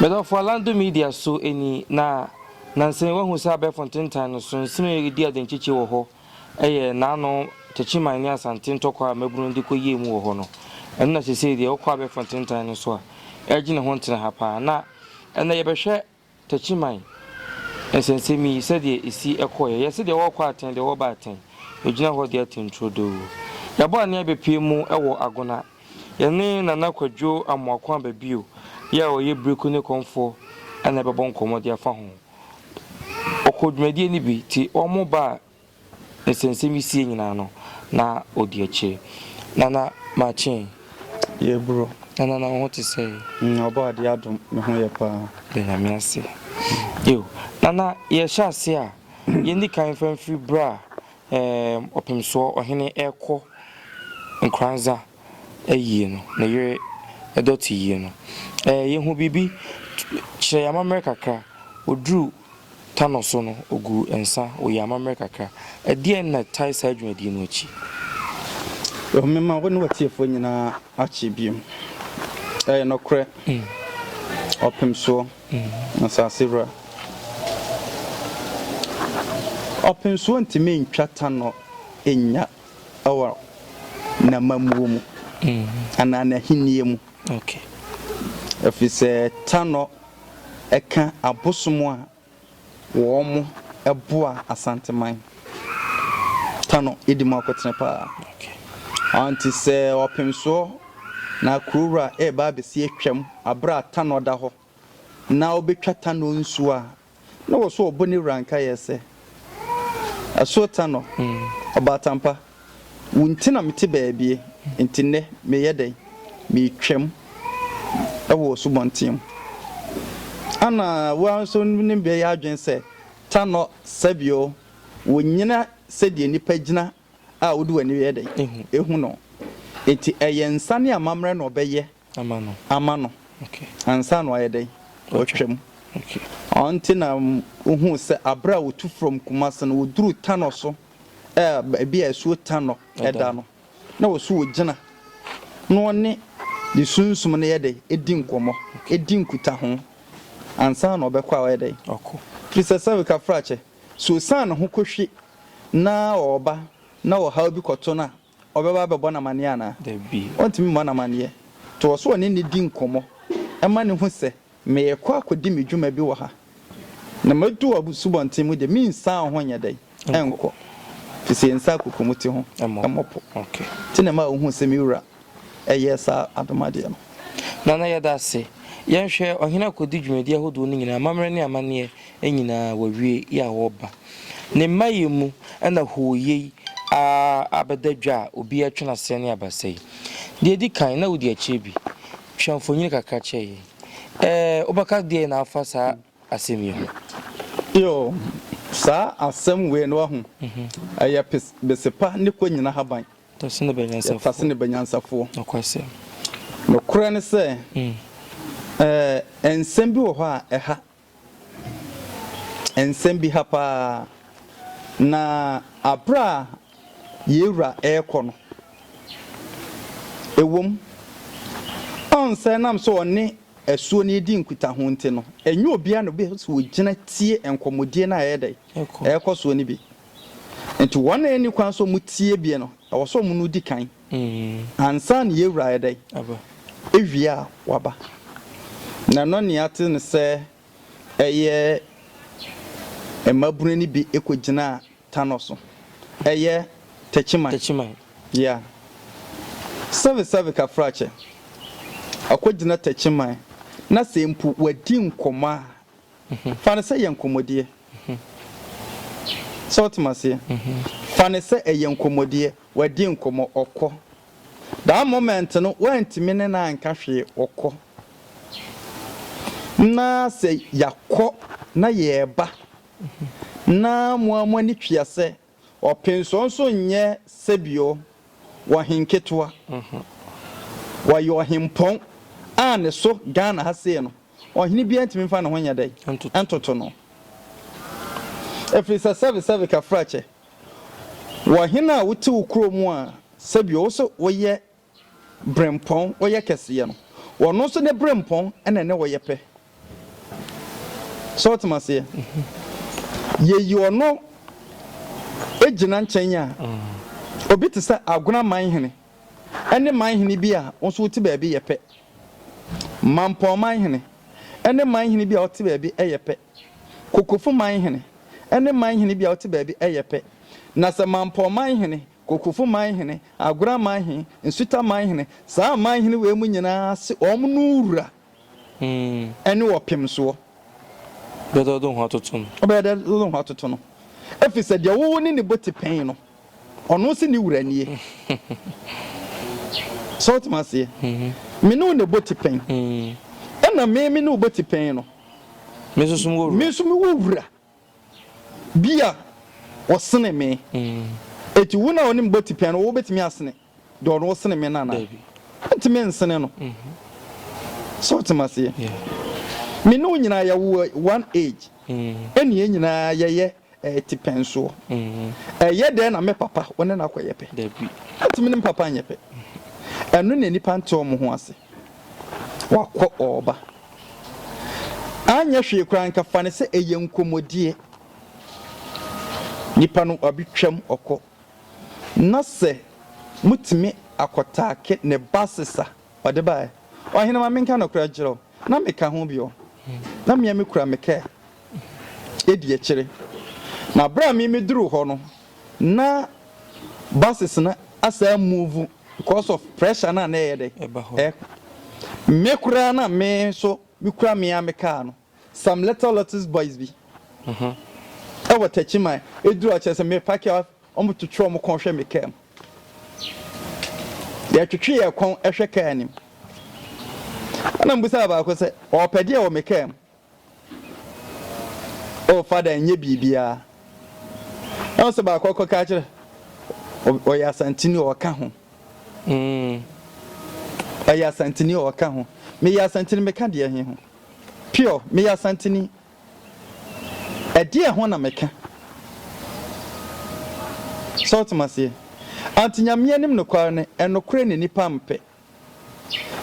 Medɔfo Alando Media so ni, na nansa yi woahu sɛ abɛɛfo ntentan no so nsɛm a ɛredi adenkyekye wɔ hɔ yɛ n'ano Techiman ne Asante ntɔkwa a mmabunu de kɔyie mu wɔ hɔ no. Ɛno na seesei deɛ wokɔ abɛɛfo ntentan no so a, ɛregye ne ho ntena ha paa. Na ɛnnɛ yɛbɛhwɛ Techiman nsɛnsɛm yi sɛdeɛ ɛsi kɔeɛ. Yɛse deɛ ɔrekɔ atɛn, deɛ ɔreba atɛn, ɔgyina hɔ deɛ atɛn turodoo. Yɛabɔ anea bɛpue mu wɔ Agona. Yɛne Nana Kwadwo Amoako Ababio yi a ɔyɛ Biriku ne Kɔmfoɔ na ɛbɛbɔ nkɔmmɔ de afa ho. Ɔkɔɔ dwumadie no bi, nti wɔn ba a nsɛnsɛm yi sie nyinaa no, na ɔdi akyire. Nana, makye. Yɛburo. Nana, na wo ho te sɛn? Ɔbɔ adeɛ adom, me ho yɛ paa. Da Nyame ase. Yo, Nana, yɛhyɛ ase a, yɛnni kan mfa mfiri berɛ a ɛɛm, Ɔpemsoɔ ɔhene rekɔ Nkoranza ayie no, ne yere dɔte yie no. Ɛɛ, yɛhu biribi, kyerɛ yɛn amammerɛ kakra. Ɔduru Tanɔ so no, ɔguu nsa, ɔyii amammerɛ kakra. Ɛdeɛn na ɛtae saa dwumadie no akyi? Yo, mema wo ne w'atiefoɔ nyinaa akye bio. Ɛyɛ nokorɛ, Ɔpemsoɔ, asase wura. Ɔpemsoɔ ntumi ntwa tanɔ nnya wɔ n'amammuo mu anaa n'ahennie mu. Ɛfiri sɛ tanɔ ka abosom a wɔn boa Asanteman. Tanɔ di mu akotene paa. Nti sɛ ɔpemsoɔ na kuro wura reba abɛsi atwam aberɛ a tanɔ da hɔ na ɔbɛtwa tanɔ nsuo a, na wɔ so ɔbɔ ne wura nkaeɛ sɛ, Asuo Tanɔ, ɔbaatampa, wo nti na mete baabie, nti nnɛ meyɛ dɛn? Meretwam wɔ asubɔnten mu. Ana wo ara nso ne bɛyɛ adwene sɛ, Tanɔ, sɛbio, wonyina sɛdeɛ nnipa gyina a wode w'ani yɛ dɛn? Hu no. Enti ɛyɛ nsa ne amammerɛ na ɔbɛyɛ ama no ansa na wayɛ dɛn? Watwam. Ɔno nti na wohuu sɛ aberɛ a wɔtu from Kumasi no, wɔduruu Tanɔ so, baabi a asuo Tanɔ da no, na wɔ so wɔgyina na ɔne ne sunsum no yɛ dɛn? Ɛdi nkɔmmɔ, ɛdi nkutaho ansa na ɔbɛkɔ a ɔyɛ dɛn? Firi sɛ sɛ Kafrakyɛ, sɛ ɔsiane ne ho kɔhwi na ɔreba na ɔhaw bi kɔto no a, ɔbɛba abɛbɔ no amanneɛ anaa? Dabi. Ɔntumi mmɔ no amanneɛ. Nti ɔwɔ sɛ ɔne no di nkɔmmɔ ma no hu sɛ, Merekɔ akɔdi me dwuma bi wɔ ha, na madu asubɔnten mu deɛ, mensiane ho nyɛ dɛn? Nkɔ. Ɛfiri sɛ yɛn nsa akokomuti ho mmɔ po. Nti na ɛma wohuu sɛ me wura yɛɛ saa adom adeɛ no. Nana yɛda ase. Yɛnhwɛ, ɔhene akɔdi dwumadi ahodoɔ no nyinaa, amammerɛ ne amanneɛ nyinaa wawie yɛ a ɔreba. Ne mmayɛ mu na hooyɛ yi ara abɛda dwa a obiara twe n'aseɛ ne abasa yi. Deɛ ɛdi kan, na wodi akyire bi. Twa mfonini kakra kyerɛ yɛn. Ɛɛ, wobɛka deɛn na afa saa asɛm yi ho? Yoo, saa asɛm wei no wahu, ɛyɛ pes, besepa ne kɔ nyina haban. Tase ne ba nyansafoɔ. Tase ne ba nyansafoɔ. Nokwasɛm. Nokorɛ ne sɛ, ɛɛ, nsɛm bi wɔ hɔ a ɛha Nsɛm bi ha paa. Na bere a yɛn wura rekɔ no, ɛwom, ɔn sɛ ɛnam sɛ ɔne asuo no redi nkutaho nti no, ɛnyɛ obiara na ɔbɛhu sɛ ɔgyina tie nkɔmmɔdie no a ɛyɛ dɛn? Ɛrekɔ soɔ no bi. Nti wɔn a ɛnni kwan sɛ wɔtie bi no, ɛwɔ sɛ wɔn no di kan ansa na yɛn wura ayɛ dɛn? Awie a waba. Na ɛno nea ate ne sɛ ɛyɛ mmabunu no bi kɔgyinaa Tanɔ so. Ɛyɛ Techiman. Techiman. Yeah. Sɛve sɛve kafrakyɛ. Ɔkɔgyina Techiman na sɛ mpo wadi nkɔmmɔ a, Fa no sɛ ɛyɛ nkɔmmɔdie. Sɛ wote me aseɛ? Fa no sɛ ɛyɛ nkɔmmɔdie. Wadi nkɔmmɔ, ɔkɔ. That moment no, woantumi ne no anka hwee, ɔkɔ. Na sɛ yɛakɔ na yɛreba, na mo ara mo ani twea sɛ Ɔpensɔɔ nso nyɛ sɛbio ɔhenketewa. Ɔyɛ ɔhempɔn a ne so Ghana ha sei no, ɔhene biara ntumi mfa ne ho nyɛ dɛn? Ntoto no. Ɛfiri sɛ sɛbe sɛbe kafrakyɛ, wɔ hene a wote wo kuro mu a sɛbio wo so woyɛ berempɔn, woyɛ kɛseɛ no, ɔno nso ne berempɔn na ɛne wo yɛ pɛ. So wotem aseɛ? Yɛyi ɔno gyina nkyɛn a, obi te sɛ Agona man hene ne man hene bi a wo nso wote baabi yɛ pɛ. Mampɔn man hene ne man hene bi a ɔte baabi yɛ pɛ. Kokofo man hene ne man hene bi a ɔte baabi yɛ pɛ. Na sɛ Mampɔn man hene, Kokofo man hene, Agona man hene, Nsuta man hene, saa aman hene wei mu nyinaa se wɔn no wura ne ɔpem soɔ. Bɛyɛ dɛ wode wo ho atoto no. Wobɛyɛ dɛ wode wo ho atoto no, ɛfiri sɛ deɛ wo ne ne bɔ tipɛn no, ɔno se ne wura nie. So wotem aseɛ? Me ne wo na ɛbɔ tipɛn, ɛna me me ne wo bɔ tipɛn no, Me nso so mewɔ wura. Me nso mewɔ wura bi a ɔsene me. Enti wo na wo ne me bɔ tipɛn no, wobɛtumi asene deɛ ɔno ɔsene me no anaa? Dabi. Wontumi nsene no. So wotem aseɛ? Me ne wo nyinaa yɛwɔ one age, ɛne yɛn nyinaa yɛyɛ tipɛnsoɔ. Ɛyɛ dɛn na me papa wo ne no akɔyɛ pɛ? Dabi. Wontumi ne me papa nyɛ pɛ. Ɛno na nnipa nte wɔn ho ase. Wakɔ ɔɔba. Anyɛ hwee koraa nka fa no sɛ ɛyɛ nkɔmmɔdie. Nipa no wabɛtwam ɔkɔ. Na sɛ motumi akɔtaake ne buses a ɔde baeɛ. Ɔhene ma menka nokorɛ nkyerɛ wo, na meka ho bio. Na me a mekura me kaa di akyire. Na berɛ a me meduruu hɔ no, na buses no asan move because of pressure no a na ɛyɛ dɛ? Ɛba hɔ. Ɛkɔ. Me koraa na me nso mekura me ara me kaa no, some little little boys bi ɛwɔ Techiman, ɛduru hɔ kyerɛ sɛ me parke a wɔn twetwe wɔn kɔn hwɛ me kaa mu. Yɛtwetwe yɛn kɔn hwɛ kaa no mu. Ɛna mbusaa baako sɛ, ɔɔpɛ deɛ wɔ me kaa mu? Oh father ɛnyɛ biribiara. Ɛna ɔsɛ baako akɔka akyerɛ ɔyɛ Asanteni ɔka ho. Ɔyɛ Asanteni ɔka ho. Meyɛ Asanteni meka deɛ he ho? Pure meyɛ Asanteni. Ɛdeɛ ho na meka? Sɛ wotem aseɛ? Ante Nyame anim nokware no ɛnokorɛ na nipa mpɛ.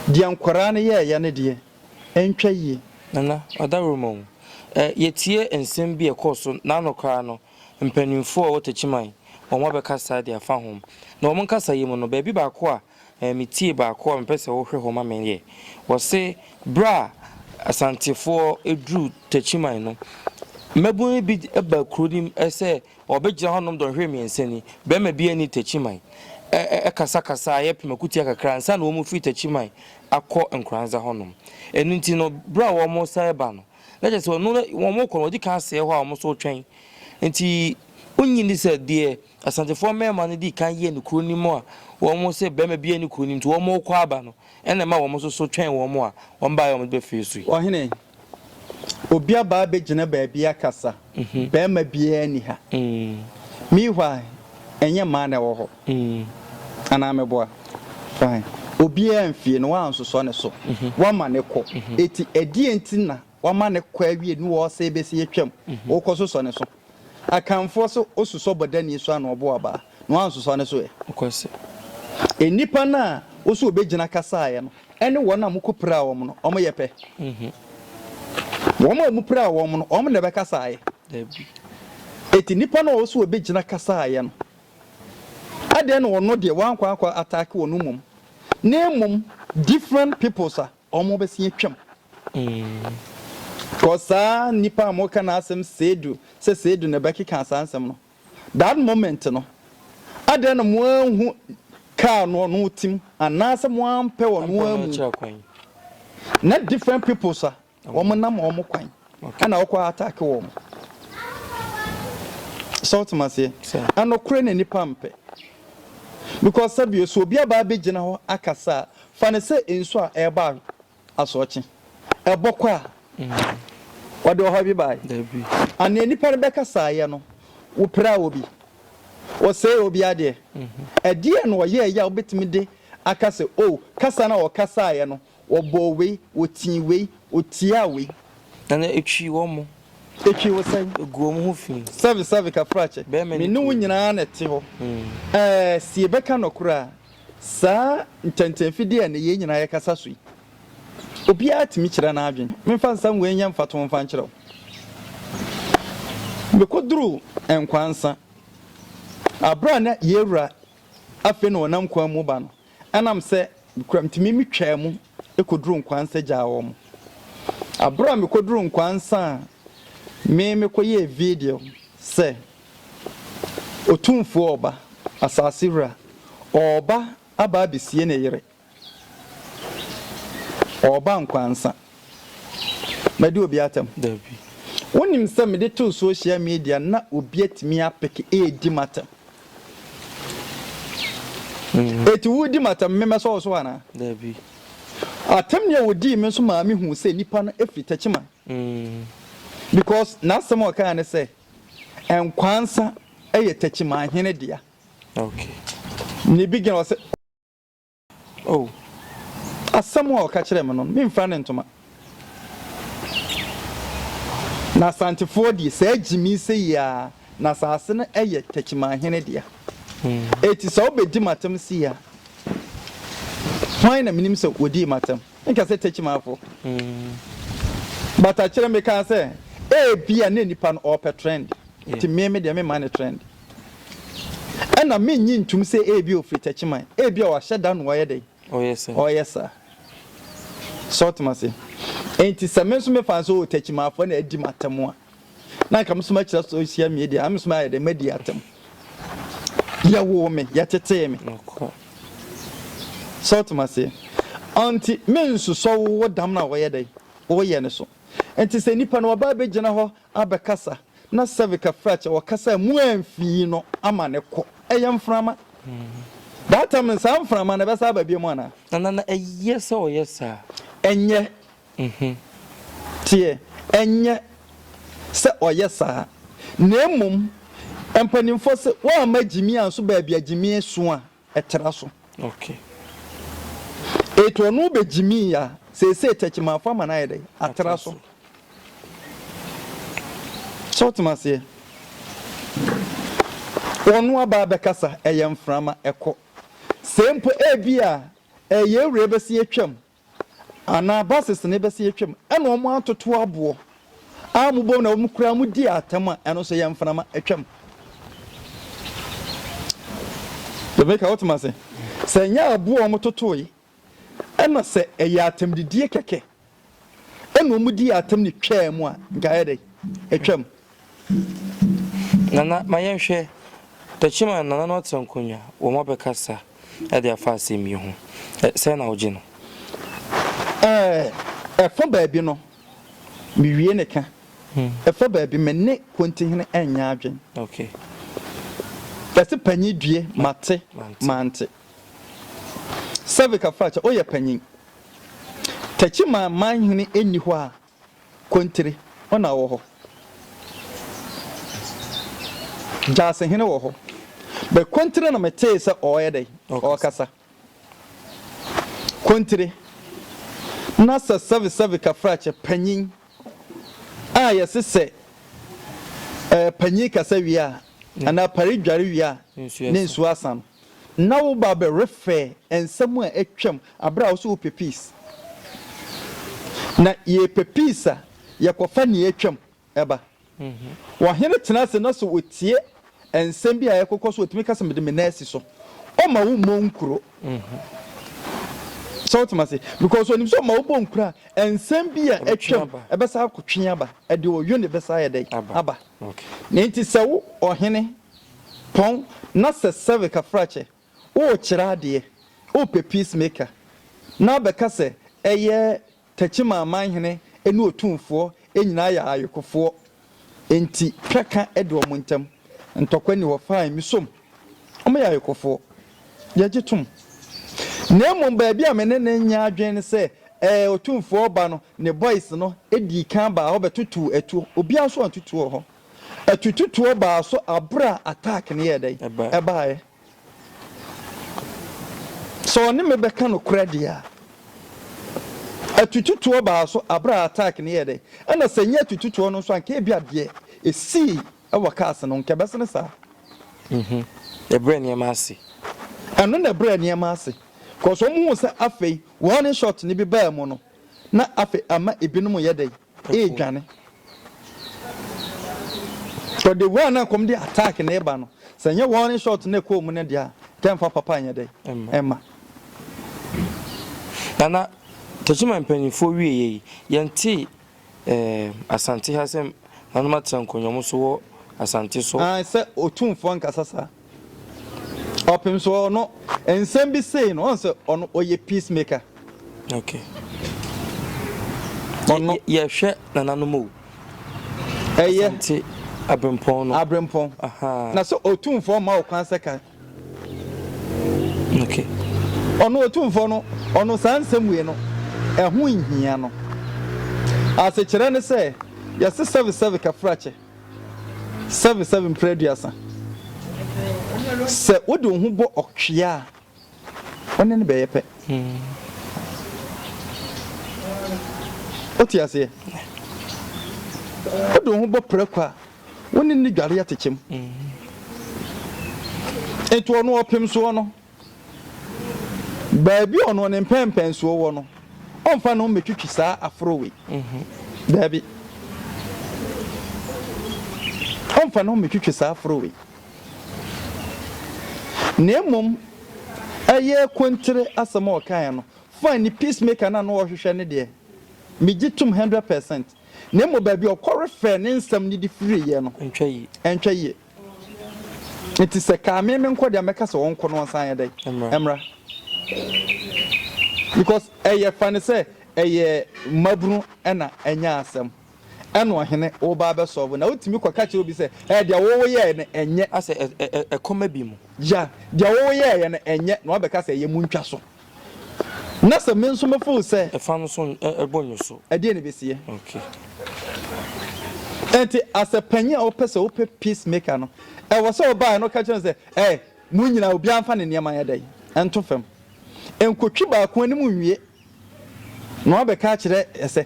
Deɛ nkwadaa no yɛɛyɛ no deɛ ɛntwa yie. Nana, ɔdawuruma o. Ɛ, yɛtie nsɛm bi a ɛkɔɔ so n'ano koraa no, mpanimfoɔ a wɔwɔ Techiman, wɔn abɛkasa de afa ho. Na wɔn nkasayɛ mu no, baabi baako a ɛ, metiee baako a mepɛ sɛ wohwɛ hɔ ma me yɛ, wɔse berɛ a Asantefoɔ duruu Techiman no, mmabunu no bi baa kuro no mu sɛ Ɔbɛgyina hɔnom dɔnhwere mmiɛnsa ni, barima biara nni Techiman. Ɛ kasakasa yɛ pem akutia kakra ansa na wɔfiri Techiman akɔ Nkoranza hɔnom. Ɛno nti no, berɛ a wɔresan reba no, na kyerɛ sɛ ɔno na wɔrekɔ no, wɔdi kan asɛe hɔ a wɔn nso retwɛn. Nti wonnye nni sɛ deɛ Asantefoɔ mmarima no dii kan yɛɛ no kuro no mu a wɔn sɛ barima biara nni kuro no mu nti wɔrekɔ aba no, ɛna ɛma wɔn nso so twɛn wɔn a wɔbaeɛ a wɔde bɛfiri so yi. Ɔhene, Obi aba abɛgyina baabi akasa, barima biara nni ha. Meanwhile, ɛnyɛ mmaa na ɛwɔ hɔ. Anaa meboa? Fine. Obiara mfie no, woansosɔ ne so. Woama no kɔ. Enti ɛdeɛn nti na woama no kɔ awie na wɔresɛe bɛsi atwam, wokɔsosɔ ne so? Akanfoɔ se wososɔ bɔdani so a na ɔbo abaa, na woansosɔ ne so ɛ? Nnipa no a wose wɔbɛgyina kasaeɛ no, ɛne wɔn a mokɔpiraa wɔn no, wɔyɛ pɛ? Wɔn a wɔpiraa wɔn no, wɔn na ɛbɛkasaeɛ? Enti nnipa no a wɔse wɔbɛgyina kasaeɛ no, adɛn na ɔno deɛ wankɔ ankɔ ataake wɔn mmom, na mmom different peoples a wɔbɛsi atwam? Cause saa nnipa a moka n'asɛm Seidu, sɛ Seidu na ɛbɛkeka saa nsɛm no, That moment no, adɛn na moanhu car no ɔno tim anaasɛ moampɛ ɔno amu? Na different peoples a wɔn nam wɔn kwan ɛna wɔkɔ attack wɔn. Sɛ wotem aseɛ? Ɛnokorɛ na nipa mpɛ. Because sɛbio sɛ obi aba abɛgyina hɔ akasa a, fa no sɛ nsuo a ɛreba asorɔkye. Ɛbɔ kɔ a, ɔde ɔhaw bi bae? Anea nnipa no bɛkasaeɛ no, wopiraa obi? Wɔsɛee obi adeɛ? Ɛdeɛn na ɔyɛeɛ a wobɛtumi de aka sɛ, Oh, kasa no a ɔkasaeɛ no, ɔbɔɔ wei, ɔtii wei, ɔtiaa wei? Nana, ɛtwii wɔn. Ɛtwii wo sɛn? Ɛguu wɔn ho fi. Sɛve, sɛve, kafrakyɛ. Bɛrima Me ne ne wo kuro. nyinaa na ɛte hɔ. Ɛɛ, sɛ yɛbɛka nɔkorɛ a, saa ntɛntɛnfidie a ɛnnɛ yɛn nyinaa yɛkasa so yi, Obiara tumi kyerɛ n'adwene. Memfa nsɛm wei nyɛ mfatoho mfa nkyerɛ wo. Mekɔduruu Nkwansa, aberɛ a na yɛn wura afei na ɔnam kwan mu ba no, ɛnam sɛ mekura nti me metwaa mu kɔduruu Nkwansa gyaa wɔn. Aberɛ a mekɔduruu Nkwansa a me mekɔyɛɛ video sɛ Otumfoɔ ɔɔba, asase wura, ɔɔba aba abɛsie ne yere. Ɔreba nkwansa. Madi obi atɛm? Dabi. Wonim sɛ mede too social media na obi atumi apeke redi m'atɛm. Eti woredi m'atɛm, me mɛsɔ wo so anaa? Dabi. Atɛm ni a wɔdii me nso maa mehuu sɛ nipa no firi Techiman. Because n'asɛm a ɔkaeɛ ne sɛ, Nkwansa yɛ Techiman hene dea. Okay. Ne bi gyina hɔ sɛ. Oh. Asɛm a ɔka kyerɛɛ me no, memfira ne ntoma. Na Asantefoɔ deɛ, saa gyimii sɛ yi ara, na asase no yɛ Takyimanhene dea. Enti sɛ wobɛdi m'atɛm sei a, hwan na menim sɛ ɔdii m'atɛm? Menka sɛ Takyimanfoɔ. But akyire mekaa sɛ, ebia na nipa no ɔrepɛ trend, nti me me deɛ memma no trend. Ɛna mennye ntom sɛ ebia ɔfiri Techiman, ebia wahyɛ da na ɔyɛ dɛn? Ɔyɛ saa. So wote m'ase? Enti sɛ me nso mefa no sɛ oh Techimanfoɔ na adi m'atɛm a, na anka me nso mɛkyerɛ social media, na me nso mayɛ dɛn? Madi atɛm. Yɛwoo me, yɛtetee me. So wote m'ase? Ɔnti mensosɔ wo wo dam no a wɔyɛ dɛn? Woyɛ no so. Enti sɛ nipa no ɔba abɛgyina hɔ abɛkasa na cervical fracture ɔkasa a mu amfii no ama no kɔ. Ɛyɛ mframa. That time no saa mframa no ɛbɛsan aba biom anaa? Nana na ɛyɛ sɛ ɔyɛ saa? Ɛnyɛ. Teɛ, ɛnyɛ sɛ ɔyɛ saa. Na mmom mpanimfoɔ se woamma gyimii anso baabi a gyimii so a, ɛtra so. Okay. Etu ɔno bɛ gyimii a, seesei tɛkyimafo ama no ayɛ dɛn? Atra so. So wotem aseɛ? Ɔno aba abɛkasa, ɛyɛ mframa, ɛkɔ. Sɛ mpo ebia ɛyɛ awura bɛsi atwam, anaa buses no bɛsi atwam, ɛna wɔn atoto aboɔ a mobom na wɔn koraa mo di atɛm a, ɛno nso yɛ mframa atwam. Rebecca, wotem ase? Sɛ ɛnyɛ aboɔ a wɔtotoe, ɛna sɛ ɛyɛ atɛmdidie kɛkɛ ɛna wɔn dii atɛm no twaa mu a, nka ayɛ dɛn? Atwam. Nana, ma yɛnhwɛ. Techiman Nana no atena nkonnwa, wɔn abɛkasa de afa asɛm yi ho. Sɛn na wogye no? Ɛɛ, ɛfa baabi no, mewie ne ka. Ɛfa baabi, me ne Kontihene nyɛ adwene. Okay. Yɛse panyin due, mate, mante. Cervical fracture, woyɛ panyin. Techiman manhene nni hɔ a, Kontire, ɔna wɔ hɔ. Gyasehene wɔ hɔ. But Kontire na metee sɛ ɔɔyɛ dɛn? Ɔɔkasa. Kontire, na sɛ sɛvesɛve kafrakyɛ panyin a yɛse sɛ ɛɛ panyin kasa wie a, anaa pari dware wie a, ne nsuo asa no. Na wo ba bɛ refer nsɛm a atwam aberɛ a wo se wo pɛ peace. Na yɛ pɛ peace a, yɛ kɔ fa nea atwam ba. Ɔhene tena ase na sɛ ɔtie nsɛm bi a ɛkokɔ so ɔtumi ka sɛ mede me nan asi so. Ɔma wo mmɔ nkuro. Sɛ wotem ase? Because ɔnim sɛ ɔma wo bɔ nkuro a, nsɛm bi a atwam ɛbɛsa akɔtwe aba. Ɛde ɔyo ne bɛsa ayɛ dɛn? Aba. Na enti sɛ wo ɔhene pɔn na sɛ sɛve kafrakyɛ worekyerɛ adeɛ, worepɛ peace maker na abɛka sɛ ɛyɛ Techiman manhene ne otumfoɔ nyinaa yɛ ayekofoɔ enti twɛka de wɔn ntam ntɔkwa nni hɔ, fine mesom wɔn yɛ ayekofoɔ yɛgye tom. Na mmom baabi a me ne no nyɛ adwene ne sɛ ɛɛ otumfoɔ ba no ne boys no dii kan baa hɔ bɛtotow atuo, obiara nso anto tuo wɔ hɔ. Atututuo baa so aberɛ a attack no yɛɛ dɛn? Ɛbaeɛ. Sɛ ɔne me bɛka nokorɛ deɛ a, atututuo baa so aberɛ a attack no yɛɛ dɛn? Ɛna sɛ ɛnyɛ atututuo no nso a, anka ebia deɛ ɛsii wɔ cars no, nka ɛbɛsene saa. Ɛbrɛɛ nneɛma ase. Ɛno na ɛbrɛɛ nneɛma ase. Cause wɔn huu sɛ afei warning shot no bi baa mu no, na afei ama ebinom yɛ dɛn? Redwane. But the way a na nkɔm de attack no reba no, sɛ ɛnyɛ warning shot no ɛkɔɔ mu no deɛ a, nka ɛmfa papa nyɛ dɛn? Ɛmma. Nana, Techiman mpaninfoɔ wieɛ yi, yɛntee eh, Asante ha sɛ nanom atena nkonnwa mu so wɔ Asante so. Ae, sɛ Otumfoɔ nkasa saa. Ɔpem so ɔno, nsɛm bi sei no, ɔn sɛ ɔno ɔyɛ peace maker. Okay. Ɔno. Yɛhwɛ nananom o. Ɛyɛ. Asante Abrempɔn no. Abrempɔn. Aha. Na sɛ Otumfoɔ mma wo kwan sɛ ka. Okay. Ɔno Otumfoɔ no, ɔno saa nsɛm wei no, ɛho nhia no. Asekyerɛ ne sɛ, yɛse sɛve sɛve kafrakyɛ, sɛve sɛve mprɛ aduasa. Sɛ wode wo ho bɔ ɔtwea a, wo ne no bɛyɛ pɛ. Wote aseɛ? Wode wo ho bɔ prako a, wo ne no dware atekyem. Nti ɔno ɔpem soɔ no, baabi a ɔno ne mpɛnpɛnsoɔ wɔ no, ɔmfa ne ho mmɛtwitwi saa aforo wei. Daabi. Ɔmfa ne ho mmɛtwitwi saa aforo wei. Na mmom ɛyɛ kontire asɛm a ɔkaeɛ no, fine, ne peace maker no a na ɔrehwehwɛ no deɛ, megye tom 100%. Na mmom baabi a ɔkɔ refɛɛ ne nsɛm no de firiiɛ no, ɛntwa yie. Nti sɛ kaa me menkɔ deɛ a, mɛka sɛ ɔnkɔ na ɔnsan nyɛ dɛn? Mmra. Because ɛyɛ fa no sɛ ɛyɛ mmabunu na anya asɛm. Ɛna ɔhene woba abɛ solve na wotumi kɔ ka kyerɛ obi sɛ ɛɛ deɛ wo woyɛɛ no ɛnyɛ. Asɛ ɛ ɛ ɛkɔm abi mu. Ya deɛ wo woyɛɛyɛ no ɛnyɛ na wabɛka sɛ ɛyɛ muntwa so. Na sɛ me nso me feel sɛ. Ɛfa no so ɛbɔ nyo so. Ɛdeɛn na ɛbɛsiɛ? Okay. Ɛnti as a panyin a wopɛ sɛ wopɛ peace maker no ɛwɔ sɛ wobaeɛ no woka kyerɛ no sɛ ɛɛ mo nyinaa obiara mfa ne nneɛma nyɛ dɛn ɛnto fam. Nkotwi baako anim nwie. Na wabɛka akyerɛ yɛ sɛ,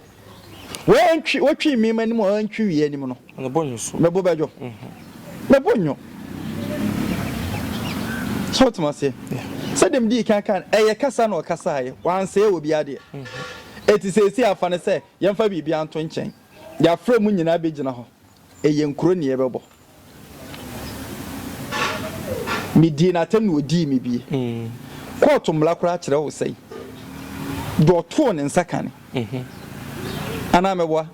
Wɔantwi, wotwii me m'anim a wɔantwi wie anim no, Ne bo nnwo so. me bo bɛdwo. Me bo nnwo. So wotem aseɛ? Sɛdeɛ medii kan kaa no, ɛyɛ kasa na ɔkasaeɛ, wansɛe obi adeɛ. Enti seesei afa no sɛ yɛmfa biribiara nto nkyɛn. Yɛafrɛ mo nyinaa bɛgyina hɔ. Ɛyɛ nkuro ne yɛbɛbɔ. Medii no atɛm na ɔdii me bie. Kɔɔto mmara koraa kyerɛ wo sɛn? Deɛ ɔtoo ne nsa kane. Anaa meboa?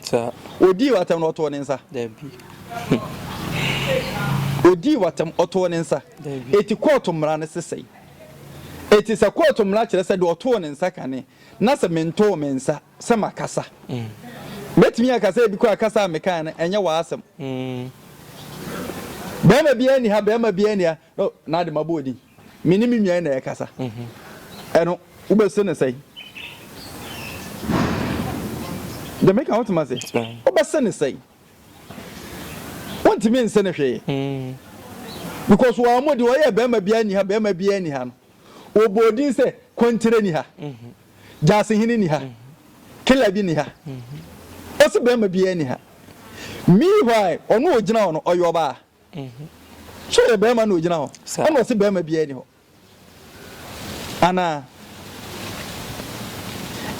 Ɔdii w'atɛm na ɔtoo ne nsa? Ɔdii w'atɛm, ɔtoo ne nsa. Eti kɔɔto mmara no se sɛn? Eti sɛ kɔɔto mmara kyerɛ sɛ deɛ ɔtoo ne nsa kane, na sɛ mentoo me nsa sɛ makasa. Mɛtumi aka sɛ ebi koraa kasa a mekae no ɛnyɛ w'asɛm. Barima biara nni ha, barima biara nni ha. No, na ade mabɔ odin. Me ne me nua yi na ɛrekasa. Ɛno, wobɛse no sɛn? Deɛ meka wotem ase? Wobɛse no sɛn? Wontumi nse no hwee. Because wɔammɔ din, ɔyɛ barima biara nni ha, barima biara nni ha no. Wɔbɔɔ din sɛ Kwankyerɛ nni ha, Gyaasehene nni ha, Killer bi nni ha, ɔse barima biara nni ha. Meanwhile, ɔno a ɔgyina hɔ no, ɔyɛ ɔbaa. So ɔyɛ barima na ɔgyina hɔ? Ɛna ɔse barima biara nni hɔ. Anaa?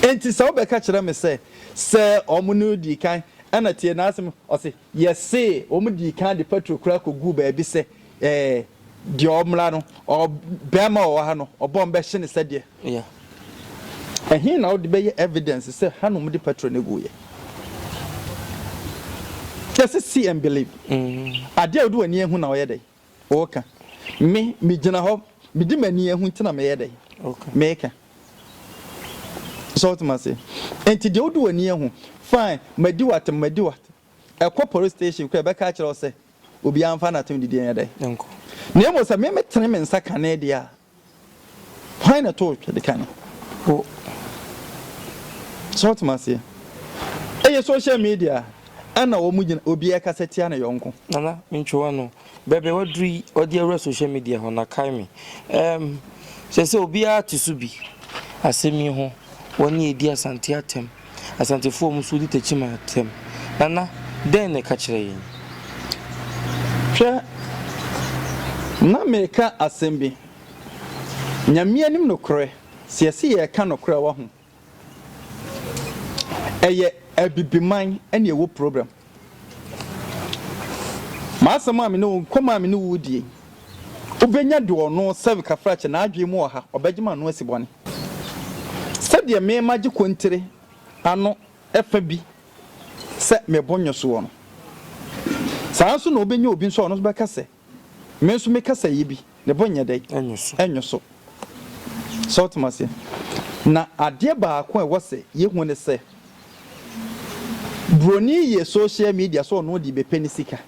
Enti sɛ wobɛka kyerɛ me sɛ, sɛ wɔn no dii kan, ɛna tie n'asɛm, ɔse, yɛse wɔn dii kan de petrol koraa kɔguu baabi sɛ, ɛɛ, Deɛ ɔmmra no, ɔbarima a ɔwɔ ha no, ɔbɔ mbɛhye no sɛdeɛ. Yeah. Ɛhe na wode bɛyɛ evidence sɛ ha na wɔde petrol no guiɛ? Yɛse see and believe. Adeɛ a wode w'ani ahu na woyɛ dɛn? Woka. Me, megyina hɔ, mede m'ani ahu nti na meyɛ dɛn? Meka. So wote m'ase? Nti deɛ wode w'ani ahu, fine, madi w'atem, madi w'atem. Ɛkɔ police station koraa ɛbɛka akyerɛ wo sɛ obiara mfa n'atem didi nyɛ dɛn? Nkɔ. Na mmom sɛ me metene me nsa kane deɛ a, hwan na ɛtoo twɛde kane? Wo. So wote aseɛ? Ɛyɛ social media ɛna wɔn gyina obiara kasa tia ne yɔnko. Nana, mentwe w'ano. Baabi a waduru yi, ɔde awura social media hɔ na kae me. Ɛɛm, seesei obiara te so bi. Asɛm yi ho, wɔne edi Asante atɛm. Asantefoɔ wɔn nso di Techiman atɛm. Nana, dɛn na ɛka kyerɛ yɛn? Hwɛ, na mereka asɛm bi. Nyame anim nokorɛ, sɛ yɛse yɛreka nokorɛ a wahu. Ɛyɛ Abibiman ɛna ɛwɔ problem. M'asɛm a me ne wo, nkɔmmɔ a me ne wo redi yi, wobɛnya deɛ ɔno sɛbe kafrakyɛ n'adwene mu wɔ ha, ɔbɛgye m'ano asi bɔne. Sɛdeɛ me magye kontire ano fa bi sɛ me bo nnwo soɔ no, saa ara nso na wobɛnya obi nso a ɔno nso bɛka sɛ, Me nso me kasa yi bi, ne bo nyɛ dɛn? Ɛnnwo so. So wote aseɛ? Na adeɛ baako a ɛwɔ sɛ yɛhu ne sɛ, Buroni yɛ social media sɛ ɔno de bɛpɛ ne sika.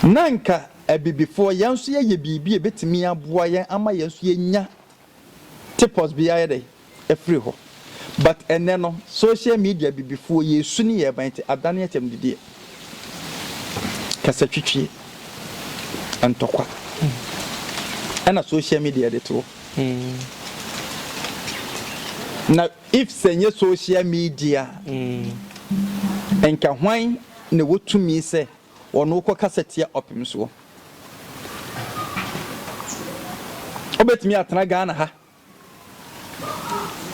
Na nka abibifoɔ yɛn nso yɛyɛ biribi a ɛbɛtumi aboa yɛn ama yɛn nso yɛnya tipɔs bi ayɛ dɛn afiri hɔ but ɛnɛ no social media bibifoɔ yɛsu ne yɛban nti adane atɛmdidiɛ, kasatwitwie, ntɔkwa ɛna social media de to hɔ. Na if sɛ nyɛ social media a nka hwan na ɛwɔ tumi sɛ ɔno kɔ kasa tia ɔpem soɔ? Wobɛtumi atena Ghana ha.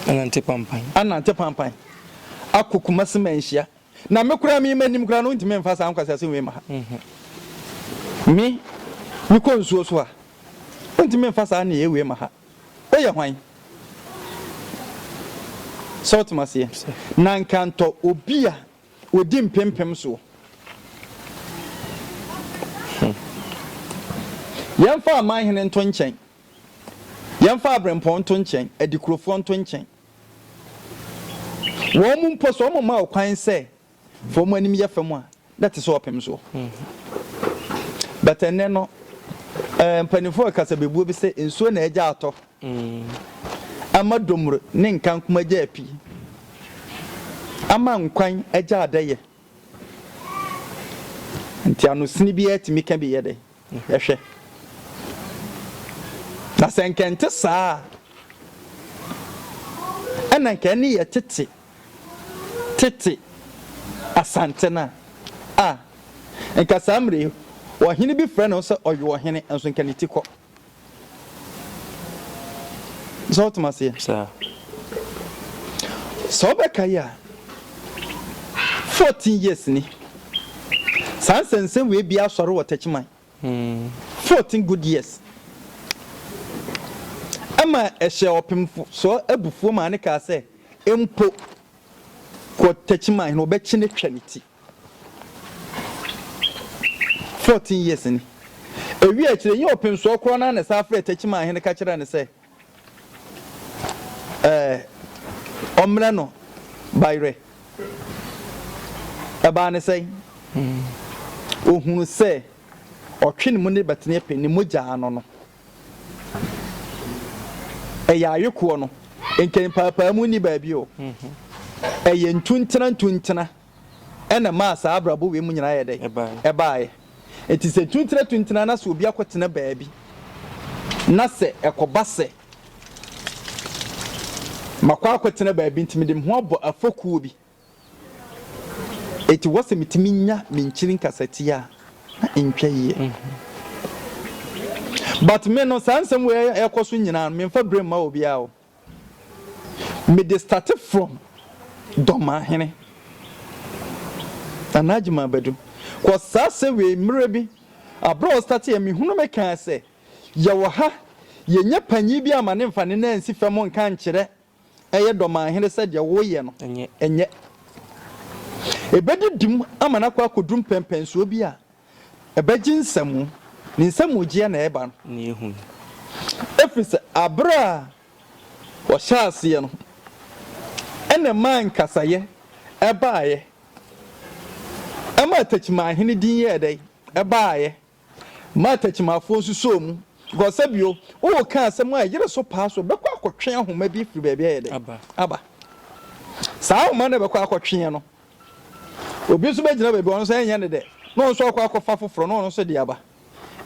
Anante pampan. Anante pampan akɔ Kumasi manhyia. Na me koraa me m'anim koraa no wontumi mfa saa nkwaseasɛm wei ma ha. Me mekɔ nsuo so a wontumi mfa saa nneyɛɛ wei ma ha. Woyɛ hwan? Sɛ wotem aseɛ? Na nka ntɔ obi a Wɔdi mpempem soɔ. Yɛmfa amanhene nto nkyɛn, yɛmfa aberempɔn nto nkyɛn, adikurofoɔ nto nkyɛn. Wɔn mu mpo, sɛ wɔmma wo kwan sɛ fa wɔn anim yɛ fam a, na ɛte sɛ ɔpem soɔ. But ɛnnɛ no, eh, mpanimfoɔ rekasa bɛbuo bi sɛ nsuo na agya atɔ. Ama domro ne nkankom agya api, Ama nkwan agya adɛyɛ. Nti anosini biara tumi ka bi yɛ dɛ? Hwɛ. Na sɛ nka ɛnte saa a, ɛna nka ɛne yɛ tete tete Asante no a, a nka saa mmerɛ yi ɔhene bi frɛ ne ho sɛ ɔyɛ ɔhene nso nka ne ti kɔ. Sɛ wotem aseɛ? Saa. Sɛ wobɛkae a, 14 years ni, saa nsɛnsɛm wei bi asɔre wɔ Techiman. 14 good years. Ɛma ɛhyɛɛ ɔpemsoɔ abufuo maa ne kaa sɛ, mpo kɔ Techiman hene wɔbɛkye no atwa ne ti. 14 years ni. Ewiee akyire yi, ɔpemsoɔ korɔ no ara na ɛsan frɛɛ Techiman hene ka kyerɛɛ no sɛ ɛɛ ɔmmrɛ no bayerɛ. Ɛbaa ne sɛn? Ɔhunu sɛ ɔtwe ne mu ne bɛtene pɛ, ne mogya ano no. Ɛyɛ awekoɔ no, nka mpaapaamu nni baabi o. Ɛyɛ ntuntena ntuntena. Ɛna ɛmaa saa abrabɔ wei mu nyinaa yɛ dɛn? Ɛbaeɛ. Enti sɛ tuntuna-tuntuna na sɛ obi akɔtena baabi na sɛ ɛkɔba sɛ makɔ akɔtena baabi nti mede me ho abɔ afokuo bi, enti wɔ sɛ metumi nya me nkyiri nkasatia a, na ɛntwa yie. But me no, saa nsɛm wei ɛkɔ so nyinaa no, memfa blame mma obiara o. Mede starte from Dɔmahene Nana Agyeman Badu cause saa sɛ wei mmerɛ bi aberɛ a ɔstarteɛ mehunu me kaa sɛ yɛwɔ ha yɛnya panyin bi ama ne mfa ne nan nsi fam nka nkyerɛ ɛyɛ Dɔmahene sɛ deɛ woyɛ no ɛnyɛ ɛbɛdidi mu ama no akɔ akɔduru mpɛnpɛnsoɔ bi a Ɛbɛgye nsamu, ne nsamugyeɛ na ɛreba no. Ɛfiri sɛ aberɛ a wɔhyɛɛ aseɛ no, ɛna ɛmaa nkasaeɛ baeɛ, ɛmaa Takyimanhene din yɛɛ dɛn? Ɛbaeɛ, maa Takyimanfoɔ nso sɔɔ mu. Because sɛ bio, woreka asɛm a ɛyere so paa so, ɛbɛkɔ akɔtwe ahoma bi firi baabi ayɛ dɛn? Aba. Saa ahoma no a ɛbɛkɔ akɔtweɛ no, Obi nso bɛgyina baabi, ɔno nso ɛnyɛ ne dɛ, na ɔno nso akɔ akɔfa foforɔ, na ɔno nso de aba.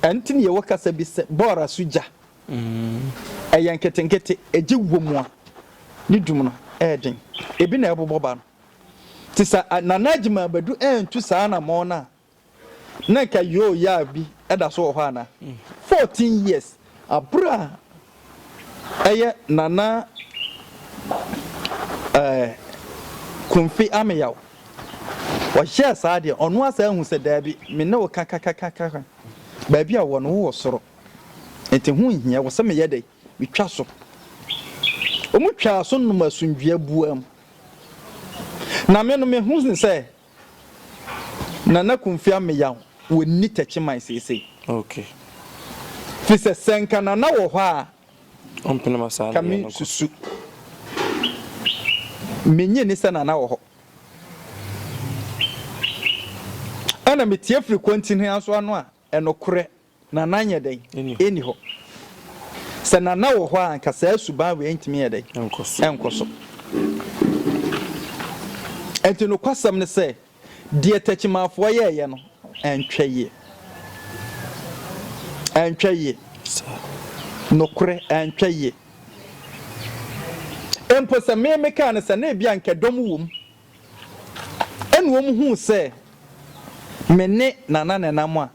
Ɛno nti na yɛwɔ kasa bi sɛ, bɔɔra so gya. Ɛyɛ nketenkete, egye wɔ mu a, ne dum no yɛ den. Ebi na ɛbobɔ ba no. Nti sɛ Nana Agyemang Badu antu saa anammɔn no a, Na nka yoo yaa bi da so wɔ hɔ anaa? 14 years abere a ɛyɛ Nana eh, Komfi Ameyaw. Ɔhyɛɛ saa deɛ, ɔno ara san hu sɛ, Daabi, me ne wo kakakakaka, baabi a wowɔ no, wowɔ soro, enti ho nhia wo sɛ meyɛ dɛn? Metwa so. Wɔtwaa so nom asomdwoeɛ buam. Na me no, mehu no sɛ Nana Kumfi Ameyaw wɔnni Tɛkyeman seesei. Okay. Firi sɛ, sɛ nka Nana wɔ hɔ a, Ɔmpene ma saa Ka nneyɛɛ me no nkɔ so. susu. Mennye nni sɛ Nana wɔ hɔ. Ɛna metie firi kɔntini nso ano a, ɛnokorɛ, Nana nyɛ dɛn? Ɛnni hɔ. Sɛ Nana wɔ hɔ a, anka saa suban wei ntumi nyɛ dɛn? Ɛnkɔ so. Ɛnti nokwasɛm ne sɛ, Deɛ Takyimanfoɔ yɛeɛ no, ɛntwa yie. Ɛntwa yie. Nokorɛ, ɛntwa yie. Mpo sɛ me mekaa no sɛ, na ebia anka dɔm wɔ mu. Ɛna wɔn huu sɛ me ne Nana na ɛnam a.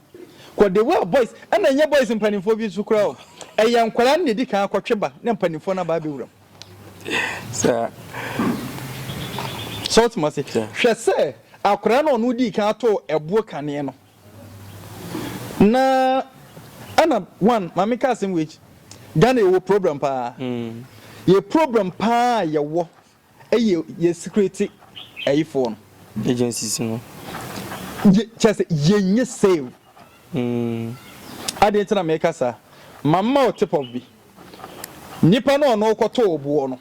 Kɔ the way a boys, ɛna ɛnyɛ boys mpanimfoɔ bi nso koraa o. Ɛyɛ nkwadaa no na ɛdi kan akɔtwe ba na mpanimfoɔ no aba abɛwura mu. Saa. Sɛ wote ase? Hwɛ sɛ akwadaa no a ɔno dii kan atoo ɛboɔ kaneɛ no na ɛna one maame ka asɛm wei Ghana yɛwɔ problem paa mm. Yɛ problem paa yɛwɔ ɛyɛ yɛ security ɛyifoɔ no agencies no yɛ kyɛ sɛ yɛnyɛ save mm. Adeɛ nti na meka saa mama o tip of bi Nipa no a ɔno ɔkɔtɔɔ boɔ no,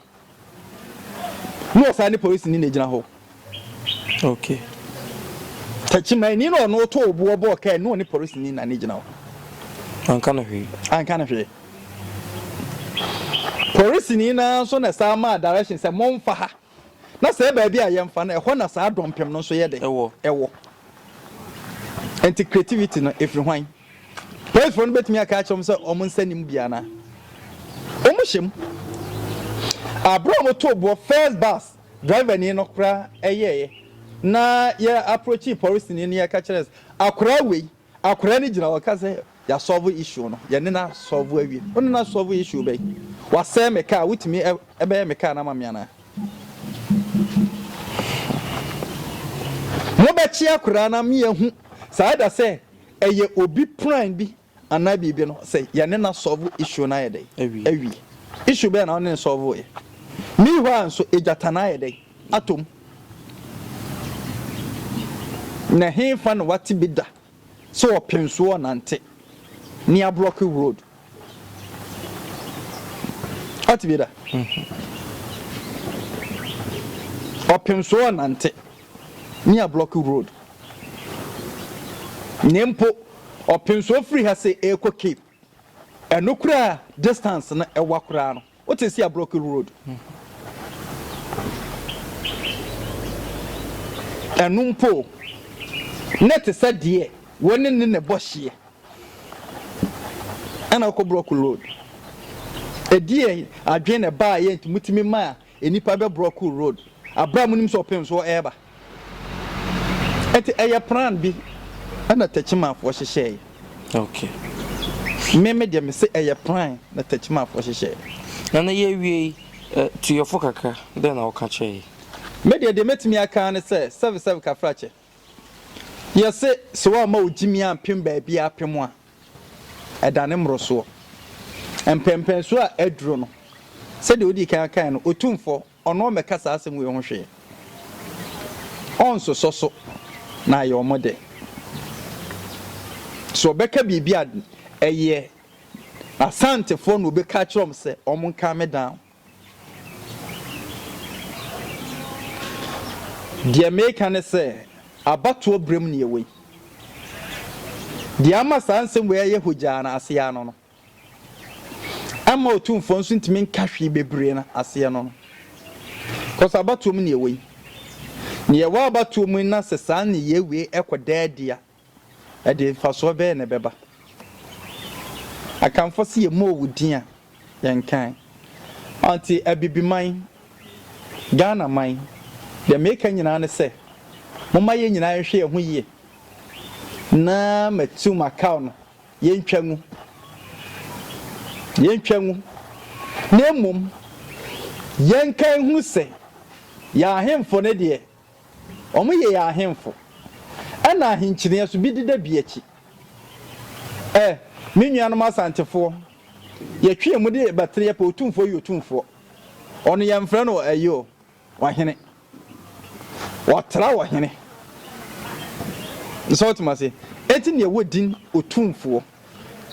na ɔsan ne polisini na egyina hɔ. Okay. Takyimani na ɔno ɔtɔɔ boɔ bɔɔ kaa na ɔne polisini na ne gyina hɔ. Anka no hwee. Anka no hwee. Polisini no nso na ɛsan maa direction sɛ momfa ha. Na sɛ baabi a yɛmfa no, ɛhɔ na saa dɔmpem no nso yɛ dɛ. Ɛwɔ. Ɛwɔ. Nti creativity no ɛfiri hwan? Polisfoɔ no bɛtumi aka akyerɛ wɔn sɛ wɔn nsa nni mu bi anaa? Wɔhyɛ mu. Aberɛ a wɔtoo boɔ first bus driver ni no koraa ɛyɛeɛ na yɛ approachii polisini no yɛka kyerɛ no sɛ akwadaa wei, akwadaa no gyina hɔ ka sɛ yɛasɔlve issue no, yɛne no asɔlve awie. Wo ne no asɔlve issue bɛn? Wasɛe me car, wotumi bɛyɛ me car no ama me anaa? Mobɛkye akwadaa no ama yɛahu saa da sɛ Ɛyɛ obi plan bi anaa biribi no sɛ yɛne no asɔlvo issue no ayɛ dɛn? Awie. Issue bɛn na wo ne no sɔlvoeɛ? Meanwhile nso egyatana ayɛ dɛn? Atɔ mu. Na hefa na wate bi da sɛ ɔpem so ɔnante ne ablɔke road? Wate bi da? Ɔpem so ɔnante ne ablɔke road. Na mpo ɔpensoɔ firi ha sei ɛrekɔ Cape, ɛno koraa distance no ɛwa koraa no, wote si ablɔke road. Ɛno mpo na ɛte sɛ deɛ wɔne ne na ɛbɔ hyeɛ ɛna wokɔ blɔke road. Ɛdeɛ adwene na ɛbaeɛ nti motumi maa nnipa bɛ blɔke road aberɛ a monim sɛ ɔpensoɔ ɛreba. Nti ɛyɛ plan bi ɛna Takyimanfoɔ hyehyɛeɛ. Okay. Me me deɛ me se ɛyɛ plan na Takyimanfoɔ hyehyɛeɛ. Nana yɛ awie yi, eh, tu yɛ fo kakra, dɛn na woka kyerɛ yɛ? Me deɛ deɛ mɛtumi aka ara ne sɛ, sɛve sɛve kafrakyɛ. Yɛse sɛ woamma wo gyimii ampem baabi a apem a, ɛdane mmorosoɔ. Mpɛnpɛnsoɔ a aduro no, sɛdeɛ wodii kan kaeɛ no, Otumfoɔ, Ɔno ɔmmɛka saa asɛm wei ho hwee. Ɔnsosɔ so na ayɛ wɔn dɛ. Sɛ ɔbɛka biribi a, ɛyɛ Asantefoɔ na ɔbɛka akyerɛ wɔn sɛ wɔn calm down. Deɛ meka ne sɛ, abatoɔ berɛ mu na yɛwɔ yi. Deɛ ama saa nsɛm wei ayɛ hogyaa no ase ara no no, Ɛmma otumfoɔ nso ntumi nka hwee bebree no aseɛ no no. Cause abatoɔ mu na yɛwɔ yi. Na yɛwɔ abatoɔ mu yi na sɛ saa nneyɛɛ wei ɛkɔ daa adi a, ɛde mfasoɔ bɛn na ɛbɛba? Akanfoɔ se yɛmmɔɔ wo din a, yɛnkae. Ɔnte Abibiman, Ghana man, deɛ meka nyinaa ne sɛ, momma yɛn nyinaa nhwɛ yɛn ho yie na matu makaw no Yɛntwa ngu. Yɛntwa ngu. Na mmom, yɛnka nhunu sɛ, yɛn ahemfo no deɛ, wɔyɛ yɛn ahemfo. Ɛna ahenkyeneɛ so bi deda bi akyi. Ɛ, me nuanom Asantefoɔ, yɛtwe yɛn mu de bɛtere yɛpɛ Otumfoɔ yɛ Otumfoɔ. Ɔno yɛmfrɛ no ayi o, ɔhene. Ɔtra ɔhene. Sɛ wote ase? Enti na ɛwɔ din Otumfoɔ.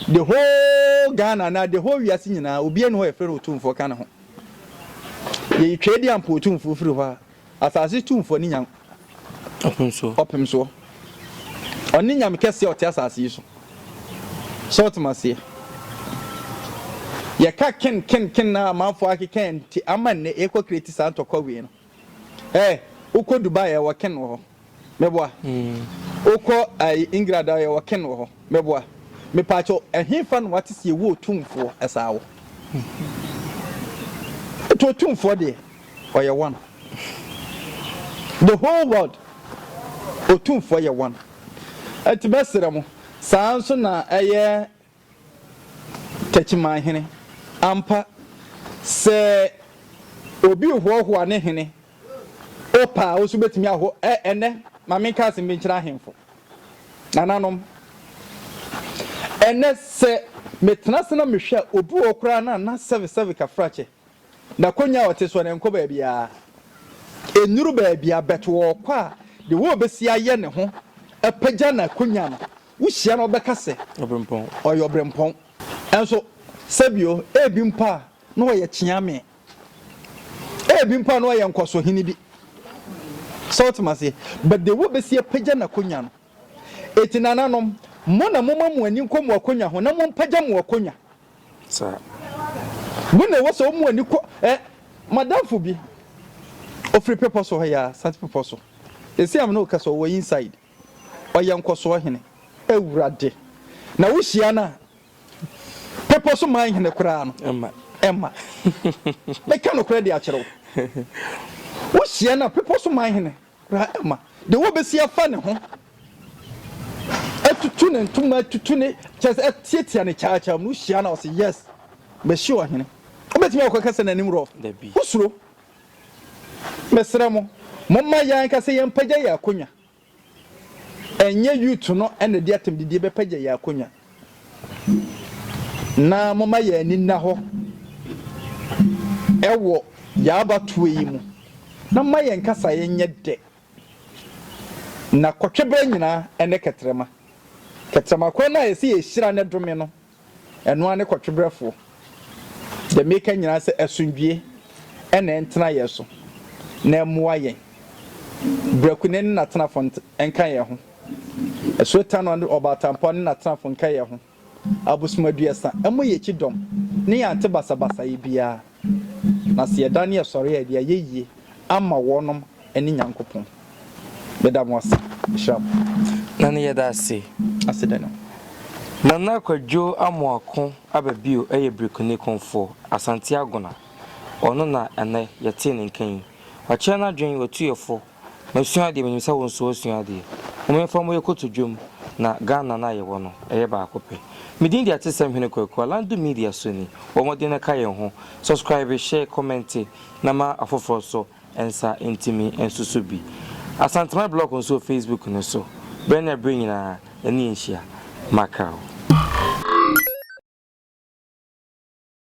The whole Ghana anaa the whole wiase nyinaa, obiara nni hɔ a yɛfrɛ no Otumfoɔ ka ne ho. Yɛyi Tweaduampɔ Otumfoɔ firi hɔ a, asase tumfoɔ ne Nyan. Ɔpemsoɔ. Ɔne Nyame kɛseɛ a ɔte asase yi so. Sɛ wote aseɛ? Yɛka ken ken ken na amanfoɔ akeka nti ama nnɛ yɛkɔ create saa ntɔkwa wei no. Ɛ, wokɔ Dubai a yɛwɔ ken wɔ hɔ. Meboa. Wokɔ ayi England a yɛwɔ ken wɔ hɔ. Meboa. Mepaakyɛw, ɛhefa na wate sɛ yɛwɔ otumfoɔ ɛsaa wɔ? Nti otumfoɔ deɛ, ɔyɛ one. The whole world, otumfoɔ yɛ one. Nti mɛsrɛ mo, saa nso na ɛyɛ Techiman hene. Ampa, sɛ obi rehoahoa ne hene, wopɛ a, wo nso wobɛtumi aho. Ɛ, ɛnnɛ, ma menka asɛm bi nkyerɛ ahemfo, nananom. Ɛnnɛ, sɛ metena ase na mehwɛ a, obi wɔ hɔ koraa no a na sɛvesɛve kafrakyɛ, n'akonnwa a ɔte soɔ no, ɛnkɔ baabiara. Ɛnnuru baabiara, but ɔrekɔ a, the way ɔbɛsi ayɛ ne ho apagya n'akonnwa no, Wohyia no a wobɛka sɛ ɔyɛ ɔberempɔn. Nso sɛbio, ebi mpo a na ɔyɛ kyeame. Ebi mpo a na ɔyɛ nkɔsohene bi. Sɛ wote m'aseɛ? But the way obesi apagya n'akonwa no. Eti nananom, mo na momma mo ani nkɔ mo akonwa ho na mompagya mo akonwa. Saa. Mo na ɛwɔ sɛ wɔn ani kɔ ɛ. M'adamfo bi, ofiri bepɔ so hɔ yi ara, Asante bepɔ so. Seesei a me ne wo kasa yi, ɔwɔ inside. Ɔyɛ nkɔsoɔ hene. Awurade. Na wohyia no a, bepɔ so man hene koraa no, Ɛmma. ɛmma. Meka nokorɛ de akyerɛ wo. Wohyia no a, bepɔ so man hene koraa ɛmma. Deɛ wɔbɛsi afa ne ho, atutu ne ntoma, atutu ne, kyerɛ sɛ atiatia ne kyaakyaa mu no, wohyia no a, ɔse, yes, mahyia ɔhene. Wobɛtumi akɔkasa n'anim rough? Dabi. Wosuro. Mesrɛ mo, momma yɛn ankasa yɛmpagya yɛn akonnwa. Ɛnyɛ youth no na ɛde atɛmdidie bɛpagya yɛn akonnwa. Na momma yɛn ani nna hɔ wɔ yɛn abatoɔ yi mu, na momma yɛn kasaeɛ nyɛ dɛ. Na kɔtweberɛ nyinaa ne kɛtrɛma. Kɛtrɛma korɔ no a yɛsɛ yɛhyira ne dome no, Ɛno ara ne kɔtwebrɛfoɔ. Deɛ meka nyinaa sɛ asomdwie na ɛntena yɛn so na ɛmmoa yɛn. Brakune ne n'atenafo nka yɛn ho. Asuotano ne Ɔbaatampɔn ne n'atenafo nka yɛn ho. Abosom aduasa mmɔ yɛn akyi dɔm ne yɛn ante basabasayɛ biara. Na sɛ yɛdane yɛsɔre a, yɛde ayɛyie ama wɔnom ne Nyankopɔn. Meda mo ase. Mehyira mo. Nana yɛda ase. Ase dɛn o? Nana Kwadwo Amoako aba bio yɛ Birikuni Komfoɔ, Asante Agona. Ɔno na ɛnnɛ yɛtee ne nka yi. Wakyerɛ n'adwene, watu yɛ fo. Masua adeɛ, menim sɛ wo nso woasua adeɛ. Momma yɛmfa mmɔ yɛn kotodwam na Ghana no a yɛwɔ no, ɛyɛ baako pɛ. Me din de Atesɛm Hene Kwaku, Alandu Media so ni. Bɔ mmɔden na ka yɛn ho. Subscribe, share, kɔmɛnte na ma afoforɔ nso nsa ntumi nsusu bi. Asanteman blog nso wɔ Facebook no so. Berɛ ne berɛ nyinaa, yɛne yɛn hyia. Macau.